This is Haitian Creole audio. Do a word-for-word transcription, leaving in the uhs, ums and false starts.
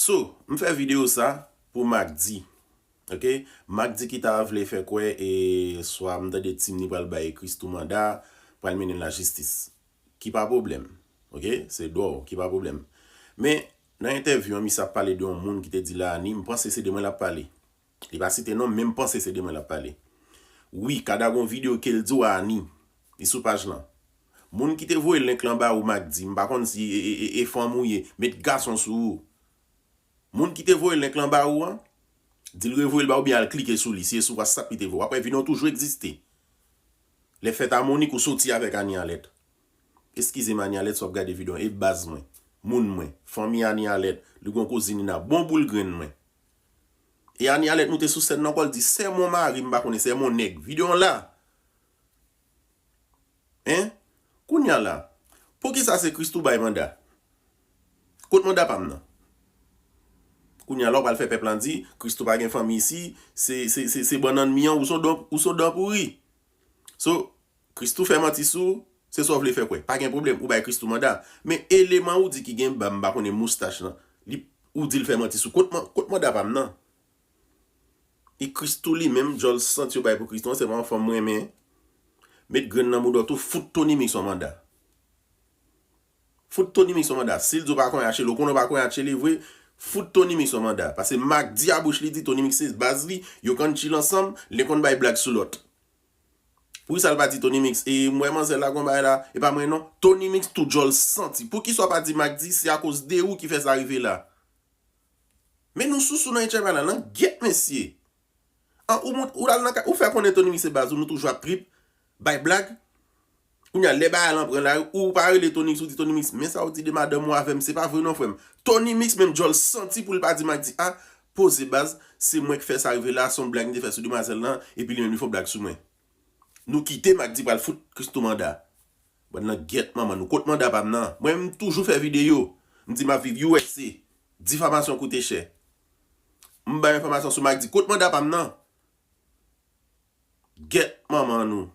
So, m fè videyo sa pou Macdy. Ok? Macdy ki ta vle fè kwè e swa m tande Tiny pral bay Christoo manda, pral mennen l lajistis. Ki pa pwoblèm. Ok? Se dwa w, ki pa pwoblèm. Men, nan entèvyou an, misye ap pale de yon moun ki te di Lani, m panse se de mwen l ap pale. Li pa site non, men m panse se de mwen l ap pale. Wi, Kada gon videyo ke l di w Ani. Li sou paj lan. Moun ki te voye link lan ba ou, Macdy, m pa konn si e, e, e, e fanm ou ye, met gason sou ou. Moun ki te voye link lan ba ou an, di l revoye l ba ou byen al klike sou li. Si e sou WhatsApp li te voye. W ap wè videyo an toujou egziste. Lè fèt a Monique ou soti avèk Ani Alèt. Eskize m, Ani Alèt, si w ap gade videyo an, e baz mwen, moun mwen, fanmi Ani Alèt, li gon kouzin Nina, bon boul grenn mwen. E Ani Alèt moute sou sèn nan ankò, l di, c'est mon mari, m pa konnen, c'est mon nèg. Videyo an la. Hein? Kounye a la, poukisa se Christoo bay manda? Kot manda pa m nan? Kounye a la, w pral fè pèp lan di, Christoo pa gen fanmi isi, se, se, se, se bannann mi an, ou son dan, ou son dan pouri. So, Christoo fè manti sou, se sa w vle fè kwè. Pa gen pwoblèm, ou bay Christoo manda. Men eleman ou di ki gen bab, m pa konnen moustach lan, li, ou di l fè manti sou. Kot man-, kot manda pa m nan? E Christoo li menm, djòl santi yo bay pou Christoo an, se pa yon fanm m renmen. Met grenn nan bouda w tou, fout Tony Mix yon manda. Fout Tony Mix yon manda. Si l di w pa konn atche l, ou konnen w pa konn atche li vre, fout Tony Mix yon manda. Paske Macdy a bouch li di Tony Mix se baz li, yo konn chill ansanm, l konn bay blag sou lòt. Poukisa l pa di Tony Mix, e m wè manzèl la gon bagay la, e pa mwen non. Tony Mix tou djòl santi. Poukisa w pa di Macdy se akoz de ou ki fè sa rive la? Men nou sousou nan H M I la, nan gyèt mesye. An, ou mont, ou al nan ka, ou fè konnen Tony Mix se baz ou, nou toujou ap trip, bay blag. Kounye a, lè bagay lan pran la, ou pa rele Tony Mix, ou di Tony Mix, men sa w di de madanm ou avè m, se pa vre non, frè m. Tony Mix menm djòl santi pou l pa di Macdy, a, poze baz, se mwen k fè sa rive la, se yon blag m te fè sou demwazèl lan, epi li menm li fè yon blag sou mwen. Nou kite Macdy pral fout Christoo manda. Bann nan gyèt manman nou. Kot manda pa m nan? Mwen, m toujou fè videyo. M di m ap viv U S A. Difamasyon koute chè. M bay enfòmasyon sou Macdy. Kot manda pa m nan? Gyèt manman nou.